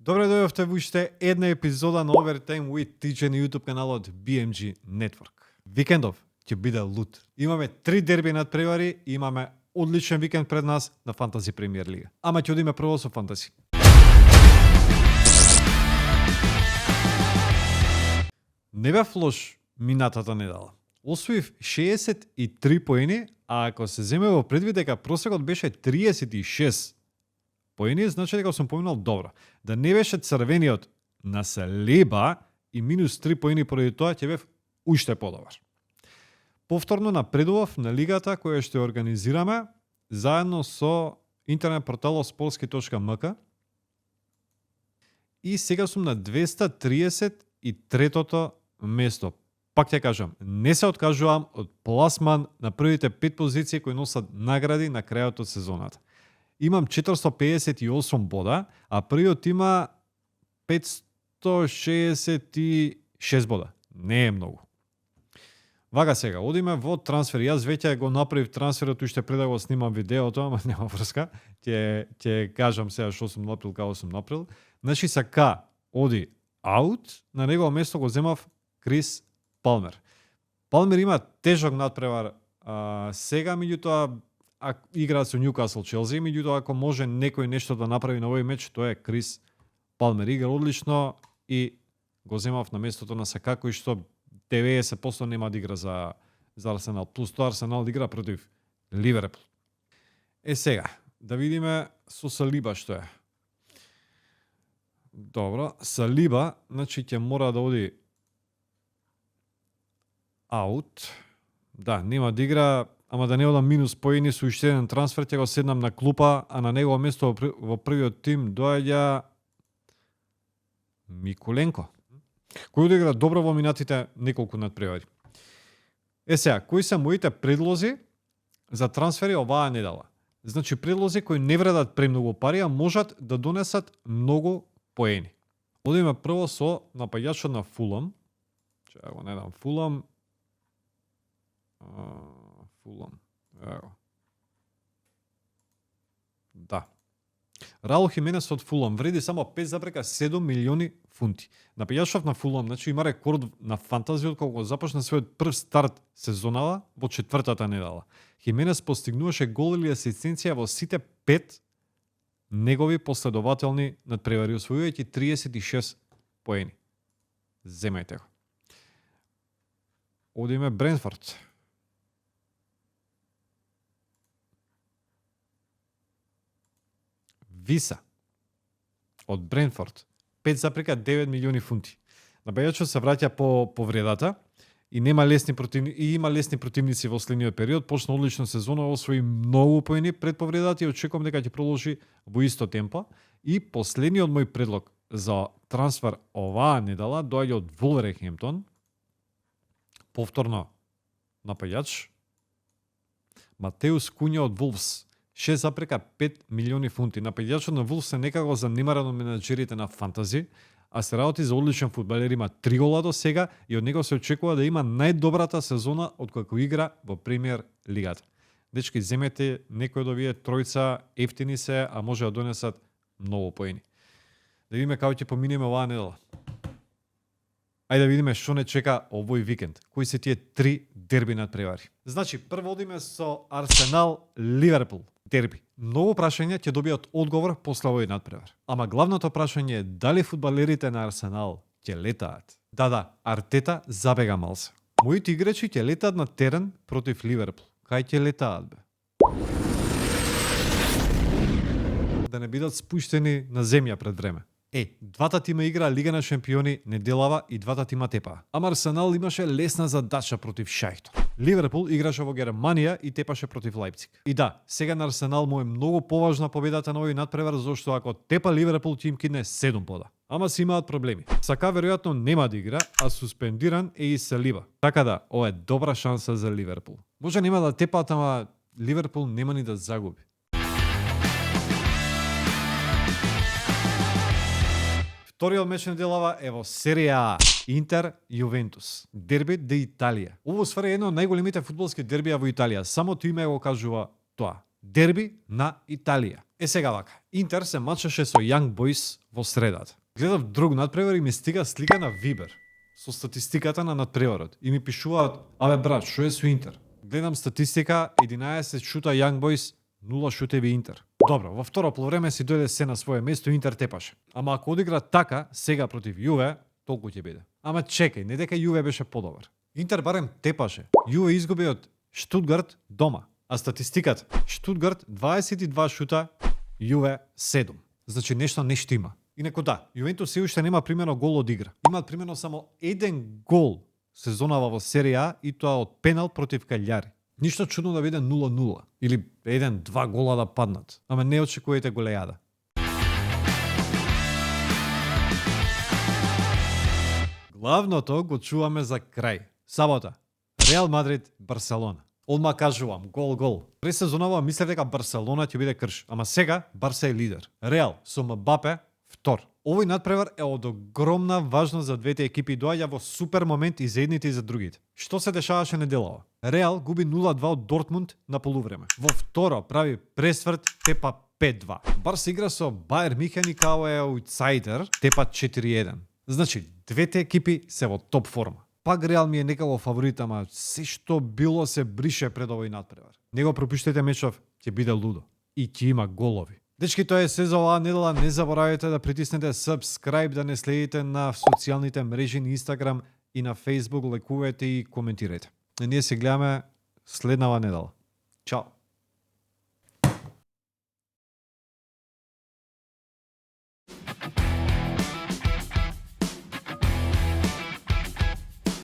Добре дојдовте во уште една епизода на Overtime with TJ на YouTube каналот BMG Network. Викендов ќе биде лут. Имаме 3 дерби надпревари и имаме одличен викенд пред нас на Фантази Премиер Лига. Ама ќе одиме прво со фантази. Не бев лош минатата недела. Освоив 63 поени, а ако се земе во предвид дека просекот беше 36 поени, значи дека сум поминал добро. Да не беше црвениот на Салиба и минус 3 поени поради тоа, ќе бев уште подобар. Повторно напредував на лигата која што ја организираме заедно со интернет порталот sportski.mk и сега сум на 233-тото место. Пак ќе кажам, не се откажувам од пласман на првите 5 позиции кои носат награди на крајот од сезоната. Имам 458 бода, а првиот има 566 бода. Не е многу. Вака сега, одиме во трансфер. Јас веќе го направив трансферот уште пред да го снимам видеото, ама нема врска. Ќе кажам сега што сум направил, како сум направил. Значи Сака оди аут, на негово место го земав Крис Палмер. Палмер има тежок надпревар сега, меѓутоа игра со Ньюкасл Челси, меѓутоа ако може некој нешто да направи на овој меч, тоа е Крис Палмер. Игра одлично и го земав на местото на Сака, кој што 90% нема да игра за Арсенал. Плюс тоа Арсенал игра против Ливерпул. Сега, да видиме со Салиба што е. Добро, Салиба, значи ќе мора да оди аут. Да, нема да игра, ама да не одам минус поени со уште еден трансфер, ќе го седнам на клупа, а на негово место во првиот тим доаѓа Миколенко, кој одигра добро во минатите неколку надпревари. Сега, кои се моите предлози за трансфери оваа недела? Значи, предлози кои не вредат премногу пари, а можат да донесат многу поени. Одиме прво со напаѓачот на Фулам. Чеја го не дам Фулам. Ево. Да. Раул Хименес од Фулам вреди само 5,7 милиони фунти. Напаѓачот на Фулам, значи има рекорд на фантази од кога започна својот прв старт сезонава во четвртата недела. Хименес постигнуваше гол или асистенција во сите 5 негови последователни надпревари, освојувајќи 36 поени. Земајте го. Одиме Брентфорд. Виса од Брентфорд 5,9 милиони фунти. Напаѓачот се враќа по повредата и нема лесни има лесни противници во следниот период. Почна одлично сезона, освои многу поени пред повредата и очекувам дека ќе продолжи во исто темпо. И последниот мој предлог за трансфер оваа недела доаѓа од Вулверхемптон. Повторно напаѓач Матеус Куња од Вулфс. 6,5 милиони фунти. Напаѓачот на Вулфс е некако занимаран од менаџерите на фантази, а се работи за одличен фудбалер, има 3 гола до сега и од него се очекува да има најдобрата сезона од кога игра во Премиер Лигата. Дечки, земете некој од овие тројца, ефтини се, а може да донесат многу поени. Да видиме како ќе поминеме оваа недела. Ајде да видиме што не чека овој викенд. Кои се тие 3 дерби надпревари? Значи, прво одиме со Арсенал Ливерпул. Дерби. Многу прашања ќе добијат одговор после овој надпревар. Ама главното прашање е дали фудбалерите на Арсенал ќе летаат. Да, Артета забега малце. Моите играчи ќе летаат на терен против Ливерпул. Кај ќе летаат, бе? Да не бидат спуштени на земја пред време. Двата тима играа Лига на шампиони неделава и двата тима тепаа. Ама Арсенал имаше лесна задача против Шахтор. Ливерпул играше во Германија и тепаше против Лајпциг. И да, сега на Арсенал му е многу поважна победата на овој надпревар, зашто ако тепа Ливерпул ќе им кидне 7 бода. Ама си имаат проблеми. Сака веројатно нема да игра, а суспендиран е и Салиба. Така да, ова е добра шанса за Ливерпул. Може нема да тепаат, ама Ливерпул нема ни да загуби. Вториот меч неделава е во Серија А. Интер Јувентус. Дерби де Италија. Ово свари едно од најголемите фудбалски дербија во Италија. Самото име го кажува тоа. Дерби на Италија. Сега вака, Интер се мачеше со Young Boys во средата. Гледав друг надпревар и ми стига слика на Вибер со статистиката на надпреварот и ми пишуваат: "Абе брат, што е со Интер?" Гледам статистика, 11 шута Young Boys, 0 шутеви Интер. Добро, во второ полувреме си дојде се на свое место, Интер тепаше. Ама ако одигра така сега против Јуве, толку ќе биде. Ама чекај, не дека Јуве беше подобар. Интер барем тепаше. Јуве изгуби од Штутгарт дома. А статистиката: Штутгарт 22 шута, Јуве 7. Значи нешто не штима. Инаку да, Јувентус се уште нема примено гол од игра. Имаат примено само еден гол сезонава во серија А и тоа од пенал против Каљари. Ништо чудно да биде 0-0 или 1-2 гола да паднат. Ама не очекувате голејада. Главното го чуваме за крај. Сабота. Реал Мадрид, Барселона. Одма кажувам, гол. Пред сезонава мислев дека Барселона ќе биде крш, ама сега Барса е лидер. Реал со Мбапе втор. Овој надпревар е од огромна важност за двете екипи, доаѓа во супер момент и за едните и за другите. Што се дешаваше неделава? Реал губи 0-2 од Дортмунд на полувреме. Во второ прави пресврт, тепа 5-2. Барса игра со Баер Михен и као е аутсайдер, тепа 4-1. Значи, двете екипи се во топ форма. Пак Реал ми е некако фаворит, ама се што било се брише пред овој надпревар. Не го пропуштете мечов, ќе биде лудо. И ќе има голови. Дечки, тоа е се за оваа недела. Не заборавајте да притиснете subscribe, да не следите на социјалните мрежи на Instagram и на Facebook, лайкувајте и коментирајте. Ние се гледаме следнава недела. Чао!